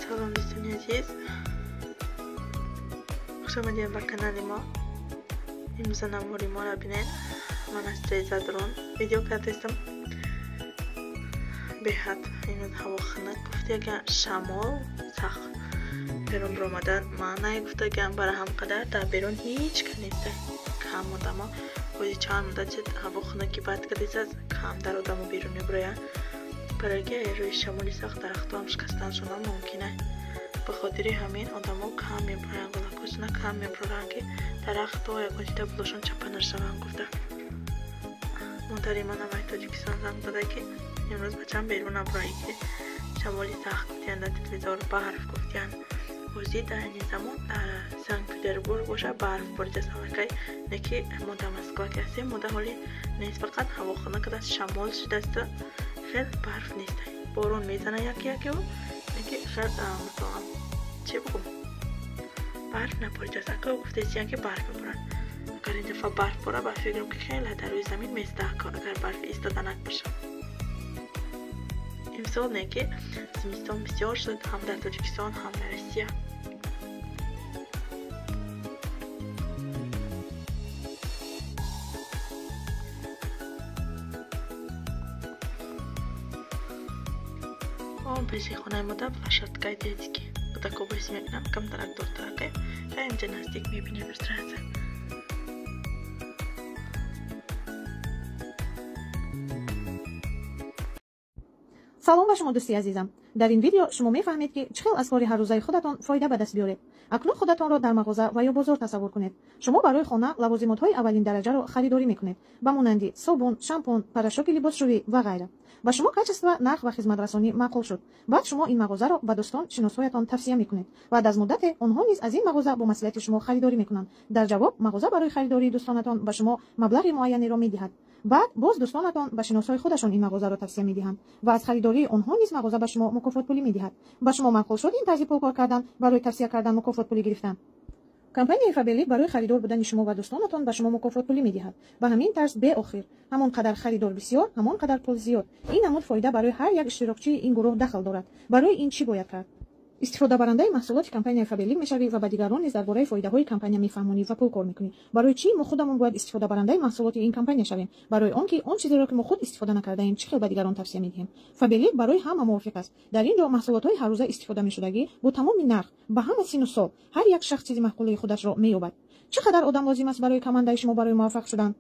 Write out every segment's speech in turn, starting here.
Салом дӯстони азиз, хуш омадед ба канали мо. Имрӯза навори моро бинед. Ман аз Трезадрон видео кардастам. Беҳад имрӯз ҳаво хунук гуфтаган, шамол сахт берун баромадан маънае гуфтаган. Бара ҳам қадар дар берун ҳеҷ ка нест, кам одамо. Ози чанд муддат шуд ҳаво хунуки бад кардааст, камтар одамо берун мебароянд. Барои ки рӯи шамоли сахт дарахтҳоам шикастаншонам мумкин аст. Ба хотири ҳамин одамо кам мебароянд, голакошона кам мебароранд, ки дарахтҳо ягон чида болошон чапа нашаванд гуфта. Модари манам ай Тоҷикистон занг зада, ки имрӯз бачам берун набарояд, ки шамоли сахт гуфтиянд, дар телевизор барф гуфтиянд. Ҳозир дар ин замон дар Санкт-Петербург боша барф боридааст аллакай, не ки мо дар Москва ки ҳастем, мо дар ҳоли нест, фақат ҳаво хунук аст, шамол шудааст, хел барф нест. Борон мезана яке якеву, не ки хел масалан чӣ бигӯм, барф наборидааст. Ака гуфтаистиян, ки барф меборад. Агар ин дафъа барф бора, ба фикрам, ки хеле дар рӯи замин места, агар барф истоданак бошад. Имсол не ки зимистон бисёр шуд ҳам дар Тоҷикистон, ҳам дар Россия. Пеши хонаи мо дар площадкаи детский кӯдако бозӣ мекунанд, камтарак дуртаракай, инҷа наздик мебинем сразу. Салом ба шумо, дӯсти азизам. Дар ин видео шумо мефаҳмед, ки чӣ хел аз кори ҳаррӯзаи худатон фоида ба даст биёред. Акнун худатонро дар мағоза ва ё бозор тасаввур кунед. Шумо барои хона лавозимотҳои аввалин дараҷаро харидорӣ мекунед, ба монанди собун, шампун, порошоки либосшӯӣ ва ғайра. Ба шумо качество, нарх ва хизматрасонӣ маъқул шуд. Баъд шумо ин мағозаро ба дӯстон, шиносҳоятон тавсия мекунед. Баъд аз муддате онҳо низ аз ин мағоза бо маслиҳати шумо харидорӣ мекунанд. Дар ҷавоб мағоза барои харидории дӯстонатон ба шумо маблағи муайянеро медиҳад. Баъд боз дӯстонатон ба шиносҳои худашон ин мағозаро тавсия медиҳанд ва аз харидории онҳо низ мағоза ба шумо мукофотпулӣ медиҳад. Ба шумо маъқул шуд ин тарзи пул кор кардан, барои тавсия кардан мукофотпулӣ гирифтан? Компанияи Фаберлик барои харидор будани шумо ва дӯстонатон ба шумо мукофотпулӣ медиҳад. Ба ҳамин тарз беохир. Ҳамон қадар харидор бисёр, ҳамон қадар пул зиёд. Ин намуд фоида барои ҳар як иштирокчии ин гурӯҳ дахл дорад. Барои ин чӣ бояд кард? Истифодабарандаи маҳсулоти компанияи Фаберлик мешавӣ ва ба дигарон низ дар бораи фоидаҳои компания мефаҳмонӣ ва пул кор мекунӣ. Барои чӣ мо худамон бояд истифодабарандаи маҳсулоти ин компания шавем? Барои он ки он чизеро, ки мо худ истифода накардаем, чӣ хел ба дигарон тавсия медиҳем? Фаберлик барои ҳама мувофиқ аст. Дар ин ҷо маҳсулотҳои ҳаррӯза истифода мешудагӣ бо тамоми нарх, ба ҳама сину сол, ҳар як шахс чизи маъқулии худашро меёбад. Чӣ қадар одам лозим аст барои командаи шумо барои муваффақ шудан?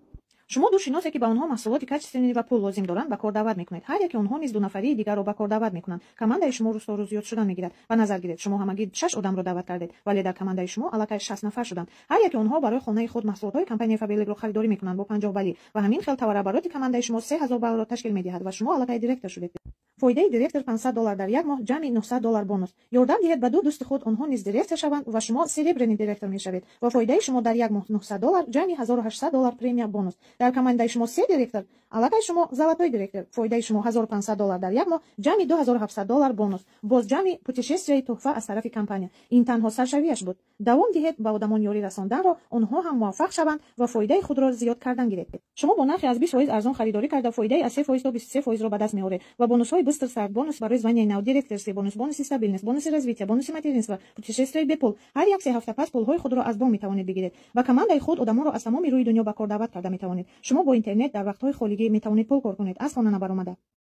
Шумо ду шиносе, ки ба онҳо маҳсулоти качественный ва пул лозим доранд, ба кор даъват мекунед. Ҳар яке онҳо низ ду нафарии дигарро ба кор даъват мекунанд. Командаи шумо рӯз то рӯз зиёд шудан мегирад. Ба назар гиред, шумо ҳамагӣ шаш одамро даъват кардед, вале дар командаи шумо аллакай 60 нафар шуданд. Ҳар яке онҳо барои хонаи худ маҳсулотҳои компанияи Фаберликро харидорӣ мекунанд бо 50 баллӣ ва ҳамин хел товарообороти командаи шумо 3000 баллро ташкил медиҳад ва шумо аллакай директор шудед. Фоидаи директор 500 доллар дар як моҳ, ҷамъи 900 доллар бонус. Ёрдам диҳед ба ду дӯсти худ, онҳо низ директор шаванд ва шумо серебряный директор мешавед ва фоидаи шумо дар як моҳ 900 доллар, ҷамъи 1800 доллар премия бонус. Дар командаи шумо се директор, аллакай шумо золотой директор. Фоидаи шумо 1500 доллар дар як моҳ, ҷамъи 2700 доллар бонус. Боз ҷамъи путешествияи тӯҳфа аз тарафи компания. Ин танҳо саршавиаш буд. Давом диҳед ба одамон ёрӣ расонданро, онҳо ҳам муваффақ шаванд ва фоидаи худро зиёд кардан гиред. Шумо бо нархи аз 20% арзон харидорӣ карда, фоидаи аз 3% то 23%-ро ба даст меоред ва бонусҳои быстрый старт, бонус барои званияи нав, директорский бонус, бонуси стабильность, бонуси развития, бонуси материнства, путешествияи бепул. Ҳар як 3 ҳафта пас пулҳои худро аз бонк метавонед бигиред. Ба командаи худ одамонро аз тамоми рӯи дунё ба кор даъват карда метавонед. Шумо бо интернет дар вақтҳои холигӣ метавонед пул кор кунед, аз хона набаромада.